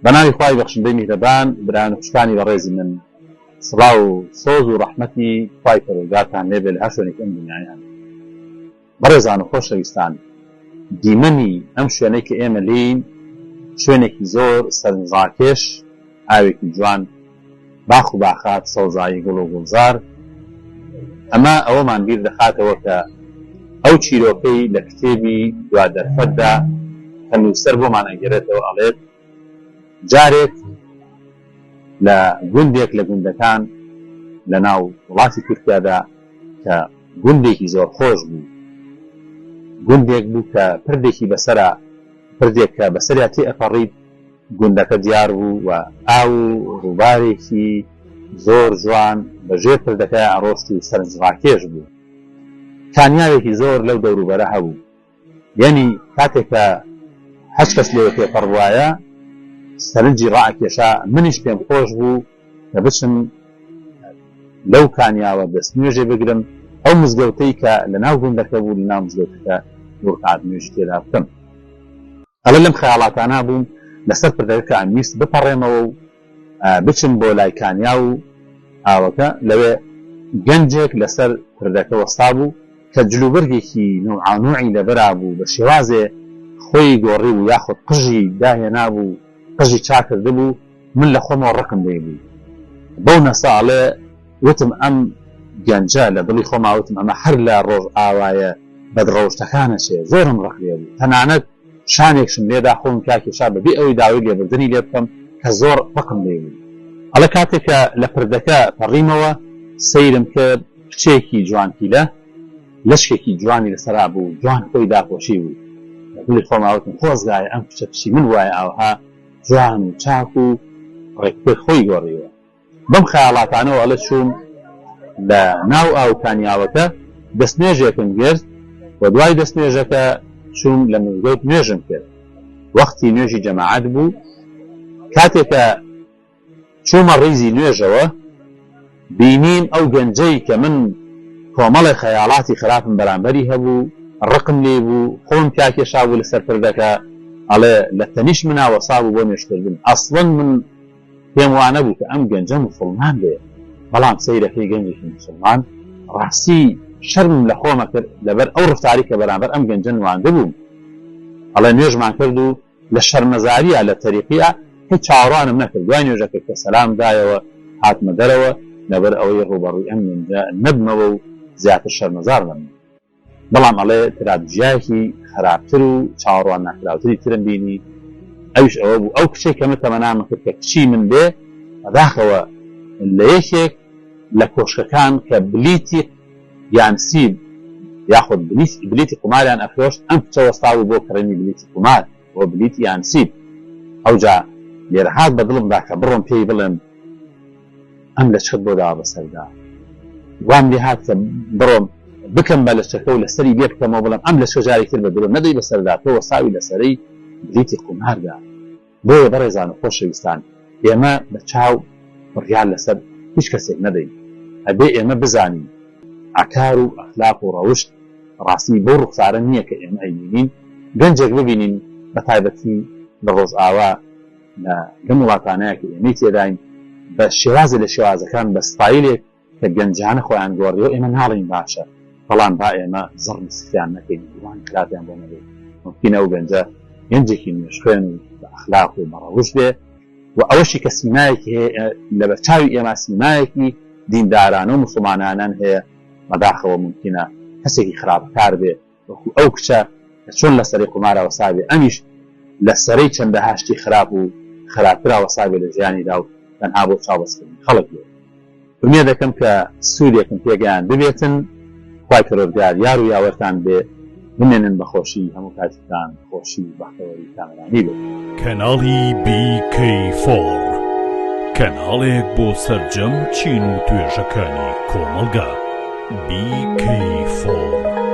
بەناوی خوای بەخشندەی میهرەبان برایان و خوشکانی بەڕێزی من سڵاو و سۆز و ڕەحمەتی خوای پەروەردگارتان لێبێ لە هەر شوێنێکی ئەم دنیایە هەن بەڕێزان و خۆشەویستان دیمەنی ئەم شوێنەی کە ئێمە لێین شوێنێکی زۆر سەرنجڕاکێش ئاوێکی جوان باخ و باخات سەوزایی گوڵ و گوڵزار ئەمە ئەوەمان بیر دەخاتەوە کە ئەو چیرۆکەی لە کتێبی دوا دەرفەتدا کە نووسەر بۆمان ئەگێرێتەوە ئەڵێت جارێک لە گوندێک لە گوندەکان لە ناو وڵاتی تورکیادا کە گوندێکی زۆر خۆش بوو گوندێک بوو کە پردێکی بەسەرا پردێک کە بەسەریا تێ ئەپەڕیت گوندەکە دیار بوو و ئاو و ڕووبارێکی زۆر جوان بە ژێر پردەکەیا ئەڕۆشت و سەرنجڕاکێش بوو. کانیاوێکی زۆر لەو دەوروبەرە هەبوو. یەنی کاتێک کە هەچ کەس لێوە تێپەڕ بوایە سەرنجی ڕائەکێشا، منیش پێم خۆش بوو کە بچم لەو کانیاوە دەستنوێژێ بگرم، ئەو مزگەوتەی کە لە ناو گوندەکە بوو لە ناو مزگەوتەکە دوو ڕکات نوێژی تێدا بکەم. ئەڵێ لەم خەیاڵاتانە بووم لەسەر پردەکە کە ئەمویست بپەڕێمەوە و بچم بۆ لای کانیاو و ئاوەکە، لەوێ گەنجێک لەسەر پردەکە وەستابوو کە جلوبەرگێکی نوعاونوعی لەبەرا بوو بە شێوازێ خۆی گۆڕیبوو یاخود قژی داهێنابوو قژی چاکردبوو، من لە خۆمەوە ڕقم لێی بوو بەو نەسە ئەڵێ وتم ئەم گەنجە لە دڵی خۆما وتم ئەمە هەر لە ڕۆژئاوایە بەدڕەوشتەکان ئەچێ زۆرم ڕق لێ بوو تەنانەت شانێکشم لێدا خۆم پیا کێشا بەبێ ئەوەی داوای لێبوردنی لێ بکەم کە زۆر ڕقم لێی بوو ئەڵێ کاتێک کە لە پردەکە پەڕیمەوە سەیرم کرد کچێکی جوانکیلە لەشکێکی جوانی لەسەرا بوو جوان خۆی داپۆشی بوو لە دڵی خۆما وتم خۆزگایە ئەم کچە کچی من بوایە ئاوها جوان و چاک و ڕێکوپێک خۆی گۆڕیوە. بەم خەیاڵاتانەوە ئەڵێ چووم لە ناو ئاو کانیاوەکە دەستنوێژێکم گرت و دوای دەستنوێژەکە چووم لە مزگەوت نوێژم کرد. وەختی نوێژی جەماعەت بوو. کاتێ کە چوومە ڕیزی نوێژەوە بینیم ئەو گەنجەی کە من کۆمەڵێ خەیاڵاتی خراپم بەرامبەری هەبوو، ڕقم لێی بوو، خۆم پیا کێشابوو لەسەر پردەکە، ئەڵێ لە تەنیشت منا وەسابوو بۆ نوێژکردن، ئەسڵەن من پێم وانەبوو کە ئەم گەنجە موسڵمان بێ، بەڵام سەیرەکەی گەنجێکی موسڵمان، ڕاستی شەرمم لە خۆم ئەکرد لەبەر ئەو ڕەفتارەی کە بەرامبەر ئەم گەنجە نواندبووم، ئەڵێ نوێژمان کرد و لە شەرمەزارییا لە تەریقیا هیچ چاوەڕوانم نەکرد، دوای نوێژەکە کە سەلام دایەوە هاتمە دەرەوە لەبەر ئەوەی ڕووبەڕووی ئەم گەنجە نەبمەوە و زیاتر شەرمەزار نەبم. بەڵام ئەڵێ تراجیایەکی خراپتر و چاوەڕوان نەکراوتری ترم بینی ئەویش ئەوە بوو ئەو کچەی کە من تەمەنام کرد کە کچی من بێ بەداخەوە لە یەکێک لە کۆشکەکان کە بلیتی یانسیب یاخود بلیتی قوماریان ئەفرۆشت ئەم کچە وەستابوو بۆ کڕینی بلیتی قومار بۆ بلیتی یانسیب ئەوجا لێرە هات بە دڵمدا کە بڕۆم پێی بڵێم ئەم لەچکەت بۆ داوە بەسەردا وام لێ هات کە بڕۆم بکەم بە لەچەکە و لەسەری لێ بکەمەوە بڵێم ئەم لەچکە جارێکی تر بە درۆ نەدەی بەسەردا تۆ وەساوی لەسەرەی بلیتی قوماردا بۆیە بەڕێزان و خۆشەویستان ئێمە بە چاو بڕیار لەسەر هیچ کەسێک نەدەین ئەبێ ئێمە بزانین ئاکار و ئەخلاق و ڕەوشت ڕاستی بەو ڕوخسارە نییە کە ئێمە ئەیبینین گەنجێک ببینین بە تایبەتی لە ڕۆژئاوا لە لەم وڵاتانەیە کە ئێمەی تێداین بە شێوازێ لە شێوازەکان بە ستایلێک کە گەنجانە خۆیان گۆڕیەوە ئێمە ناڵێین باشە بەڵام با ئێمە زڕ نسفیان نەکەین و گومانی خراپیان بۆ نەبێت مومکینە ئەو گەنجە گەنجێکی نوێژخوێن و بە ئەخلاق و بە ڕەوشت بێ و ئەوەشی کە سیمایەکی هەیە لەبەرچاوی ئێمە سیمایەکی دیندارانە و موسڵمانانان هەیە بەداخەوە مومکینە کەسێکی خراپکار بێ وەکو ئەو کچە کە چۆن لە سەرەی قومارا وەسابێ ئەمیش لە سەرەی چەندەها شتی خراپ و خراپترا وەسابێ لە ژیانیدا و تەنها بۆ چاوبەستکردنی خەڵک بێ. ئومێدەکەم کە سوودێکم پێگەیاندبێتن، خوای پەروەردگار یار و یاوەرتان بێ، بمێنن بە خۆشی هەموو کاتێکتان خۆشی و بەختەوەری و کامەرانی بێت. کەناڵی بی کەی فۆڕ کەناڵێک بۆ سەرجەم چین و توێژەکانی کۆمەڵگا. بی کەی فۆڕ.